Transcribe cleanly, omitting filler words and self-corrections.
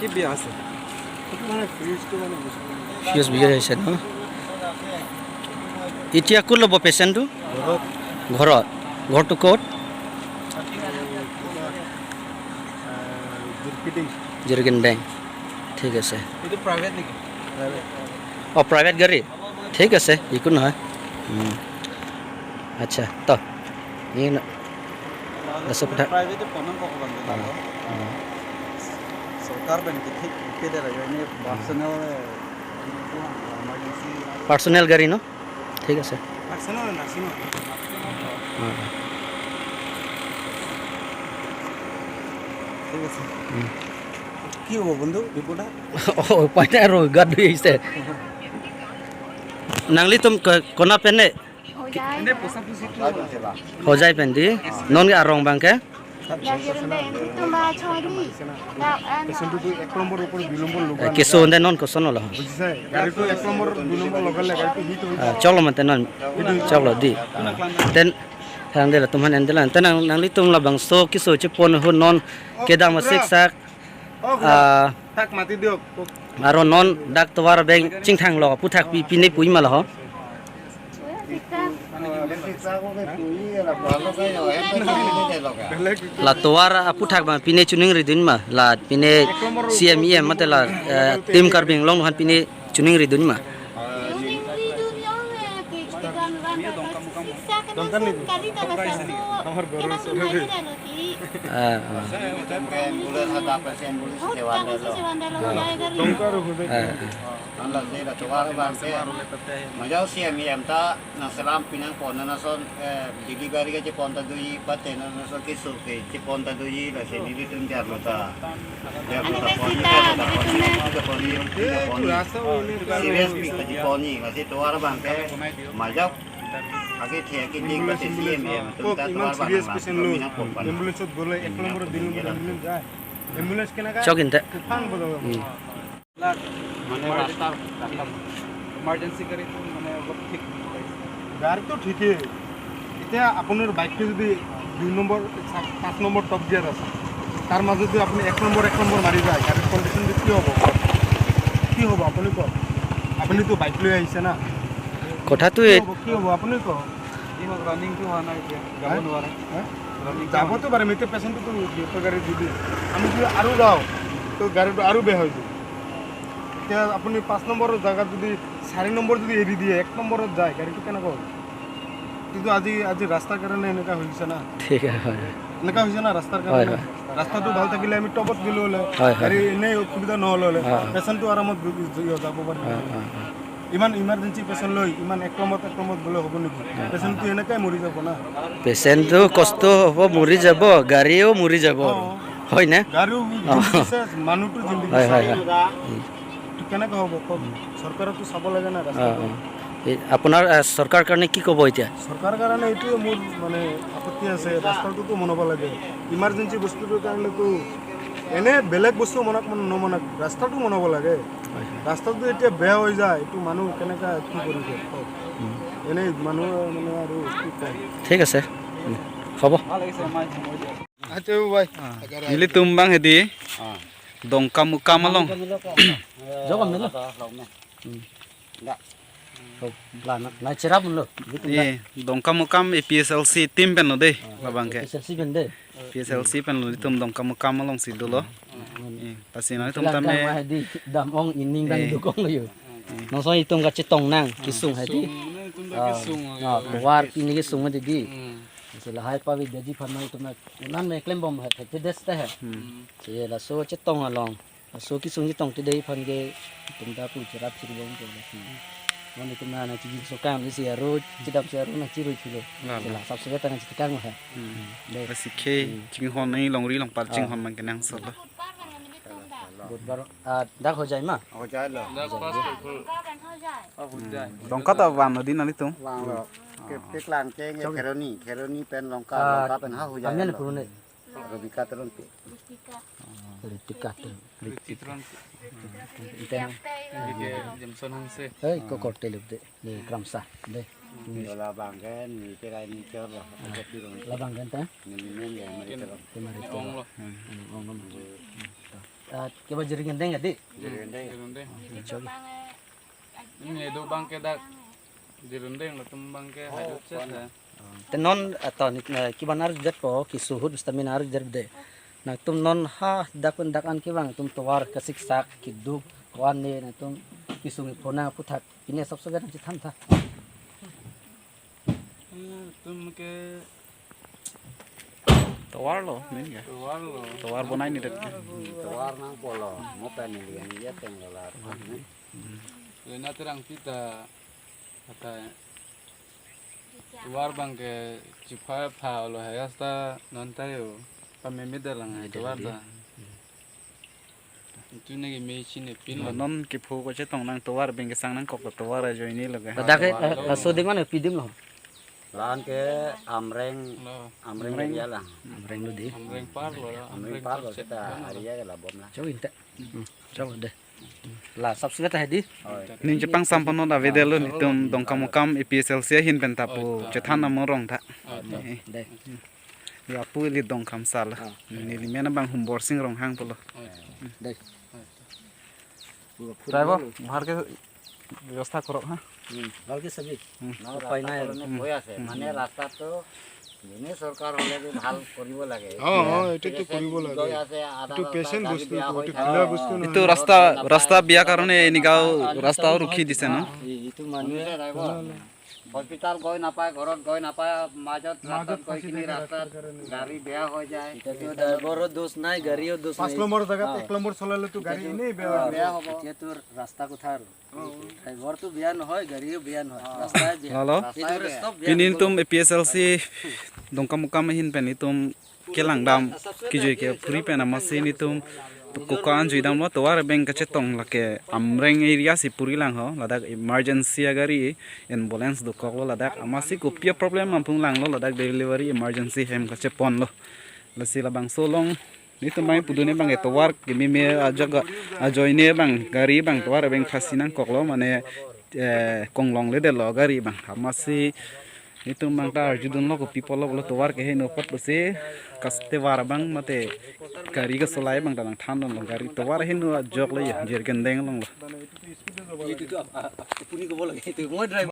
কি বিয়া আছে? মানে ফিউজটো মানে ফিউজ বিয়া হৈছে ন? এতিয়া ক'ত ল'ব পেচেণ্টটো? ঘৰত। ঘৰত। ঘৰটো ক'ত? জিৰকিটিং। জিৰকিন। ঠিক আছে। এইটো প্ৰাইভেট নেকি? অঁ, প্ৰাইভেট গাড়ী, ঠিক আছে, একো নহয়। আচ্ছা, ত এই প্ৰাইভেটে পনন ভগৱান সৰকাৰ ব্যাংকে ঠিক কেটে লাগে এনে পাৰ্সোনাল এমাৰ্জেন্সি। পাৰ্চনেল গাড়ী ন? ঠিক আছে। Personal nursing. ঠিক আছে। কি হ'ব বন্ধু ৰিপৰ্টাৰ? অঁ, উপায় নাই আৰু, গাত ধুই আহিছে। নাংলি তুম কোনা পেনে? এনে পোচা পুচিটো হজাই পেন্দি নন আৰং বাংকে। পেচেণ্টটো এক নম্বৰ ওপৰত দুই নম্বৰ লগোৱা। কিছু দে নন কচন নল। বুজিছে, গাড়ীটো এক নম্বৰ দুই নম্বৰ লগালে গাড়ীটো হিট হৈ চলো মানে নন চলো দি তেন thang de la tumhan en de la ten nang li tum la bang so ki so che pon ho non ke dam sik sak. অঁ, তাক মাতি দিয়ক। aro non dak towar beng ching thang lo pu thak pi pi ne pui ma lo ho। বেলেগ। La towar pu thak ba pine chuning ri din ma la pine cmem mate la tim kar bing long han pine chuning ri din ma। আমাৰ ঘৰৰ ওচৰতে। দমকাৰ হৈ। Majau CMEM ta nasalam pinang pon na son delivery ke pon ta dui pate na so ki su ke pon ta dui la se ni tum jar lo ta ya lo ta pon ta pon ta pon pon serious pi ka pon ni la se to ar bang ke majau আগে the কি link pate CMEM tum কওক ta to ইমান ar bang serious patient লৈ pinang pon pan। এম্বুলেঞ্চত গ'লে এক number দুই number ambulance যায়, ambulance কেনেকৈ chok inte। তুফান বজাব। মানে ৰাস্তা ইমাৰ্জেঞ্চি গাড়ীটো মানে অলপ ঠিক। গাড়ীটো ঠিকেই। এতিয়া আপোনাৰ বাইকটো যদি দুই নম্বৰ পাঁচ নম্বৰ টপ গিয়াৰ আছে, তাৰ মাজত যদি আপুনি এক নম্বৰ এক নম্বৰ মাৰি যায়, গাড়ীৰ কণ্ডিশ্যনটো কি হ'ব? কি হ'ব আপুনি কওক? আপুনিতো বাইক লৈ আহিছে না? কথাটো কি হ'ব, কি হ'ব আপুনি কওক? যি হওক, ৰানিংটো হোৱা নাই, এতিয়া যাব নোৱাৰে। হা? ৰানিং যাবতো পাৰিম। এতিয়া পেচেণ্টটোতো সিহঁতৰ গাড়ী যদি আমি যদি আৰু যাওঁ, তো গাড়ীটো আৰু বেয়া হৈ যাব। এতিয়া আপুনি পাঁচ নম্বৰৰ জেগাত যদি চাৰি নম্বৰ যদি এৰি দিয়ে, এক নম্বৰত যায়, গাড়ীটো কেনেকুৱা হ'ব? কিন্তু আজি ৰাস্তাৰ কাৰণে এনেকুৱা হৈ গৈছে না। ঠিক, হয়। এনেকুৱা হৈছে না ৰাস্তাৰ হয়। কাৰণে। ৰাস্তাটো ভাল থাকিলে আমি টপত গ'লো হ'লে হয়। গাড়ী এনেই অসুবিধা নহ'লে হ'লে পেচেণ্টটো আৰামত যাব পাৰিব। ইমান ইমাৰ্জেঞ্চি পেচেণ্ট লৈ ইমান এক নম্বৰত এক নম্বৰত গ'লে হ'ব নেকি? পেচেণ্টটো এনেকাই মৰি যাব না। পেচেণ্টটো কষ্ট হ'ব, মৰি যাব, গাড়ীও মৰি যাব আৰু, হয় নে? গাড়ীও মানুহটো জিন্দগী। হয় হয় হয় কেনেকৈ হ'ব কওক? চৰকাৰেতো চাব লাগে না ৰাস্তাটো। এই আপোনাৰ চৰকাৰ কাৰণে কি ক'ব এতিয়া? চৰকাৰৰ কাৰণে এইটোৱে মোৰ মানে আপত্তি আছে, ৰাস্তাটোতো বনাব লাগে। ইমাৰ্জেঞ্চি বস্তুটোৰ কাৰণেতো এনে বেলেগ বস্তু বনাওক নবনাওক, ৰাস্তাটো বনাব লাগে। ৰাস্তাটো এতিয়া বেয়া হৈ যায়, এইটো মানুহ কেনেকৈ কি কৰিব কওক? এনেই মানুহ মানে আৰু কি কম। ঠিক আছে, হ'ব। ভাল লাগিছে আমাৰ সময় দিয়া। আচ্ছা ভাই। Ili tumbang hedi dongka muka malong। Na cerap lo। E dongka mukam APSLC team pen lo de labang ke। SLC pen de। PSLC pen lo tum dongka muka malong si dolo e pasi na tum tame। Di dam ong ining bang dukong lo yo. Nong so itung ka chitong nang kisung hadi. Ah, war pini ki sung di. Sila hai pa vi daji phan mai tum nan me klem bom hai te des ta hai. Che la so chitong along. So ki sung chitong te dei phan ge tum ta pu cherap chiri bom to la. Mon itu na na chi so kam ni si ro chidam si ro na chi ro chilo. Sila sab se ta na chi kang hai. De pasi ke ching hon nei long ri long par ching hon man kenang so lo। বুধবার ডাক हो যায় মা। हो যায় lo। Dongka ta wan no din ali tum। Ke klang ke kheroni kheroni pen longka longka pen ha ho যায়। আমি পুরনে। রবিকা তরণ পে। ঋতিকা এই করতে দে ক্রামসা দে। La bangken ni ke ni ke lo La bangken ta ni ni ni mari terong। Mari terong। Kiba jering deng adi. Ini do bangke dak jirendeng lo tumbang ke hajut sa. Tenon atau kiba nar jet ko ki suhud stamina ar jet de. Na tum non ha dakun dakan kibang tum towar kasik sak ki duk koan ne na tum kisungi phona puthak kine sab sagar chi tham tha. Tum ke Towar lo min ga. Towar lo. Towar bonai ni det ke. Towar nang polo mo pen ni ya teng lo la. Na terang kita kata towar bang ke chipa pha lo hayasta non tayo pamemi dalang hai towar da. Itu ne me chine pin Lo non ki phu ko che tong nang towar beng ke sang nang kok towar a joini lo ga. Dak so ding man pidim lo. Lan ke amreng amreng ya lah. Amreng lo di. Amreng par lo. Amreng par lo kita area ke la bom lah. Coba inta. Coba deh. La sab sudah tadi. Nin Jepang sampono da vedelo nitum dongkamukam EPSLC hin pen tapu chethan na morong tha. Deh. Ya pu li dongkam sal. Ni li mena bang humbor sing rong hang pulo. Deh. Driver bahar ke ব্যৱস্থা কৰক হা ভালকে চাবি উপায় নাই হৈ আছে মানে ৰাস্তাটো এনে চৰকাৰ হ'লে ভাল কৰিব লাগে। এইটোতো কৰিব লাগে। এইটো পেচেণ্ট বস্তু, এইটো খোলা বস্তু নহয়। এইটো ৰাস্তা ৰাস্তা বিয়া কাৰণে এনেকাও ৰাস্তাও ৰখি দিছে ন। এইটো মানুহে হস্পিটাল গৈ নাপায়, ঘৰত গৈ নাপায়, মাজত ৰাস্তাত গৈ কিনি ৰাস্তাত গাড়ী বেয়া হৈ যায়। ড্ৰাইভাৰৰ দোষ নাই, গাড়ীও দোষ নাই। 5 নম্বৰ জেগাত 1 নম্বৰ চলালেতো গাড়ী এনেই বেয়া হ'ব। এতিয়া তোৰ ৰাস্তা কথা আৰু ড্ৰাইভাৰটো বেয়া নহয়, গাড়ীও বেয়া নহয়, ৰাস্তাই বেয়া। Hello pinin tum APSLC dongkamukam hin pen itum kelang dam kijoi ke puri pen amasi ni tum kokan juidam lo towar beng kache tong lake amreng area si puri lang ho ladak emergency agari ambulance dukok lo ladak amasi kopia problem ampung lang lo ladak delivery emergency hem kache pon lo lasi labang solong ni tum bang pudune bang towar kimi me ajaga ajoine bang gari bang towar beng khasinang kok lo mane konglong le de lo gari bang amasi itu mang ta arjudun lo ko people lo towar ke he no pot bose kaste war bang mate gari ke solai bang tanang than lo gari towar he no jok le jergen deng long lo এইটোতো আপুনি ক'ব লাগে, এইটো মই driver.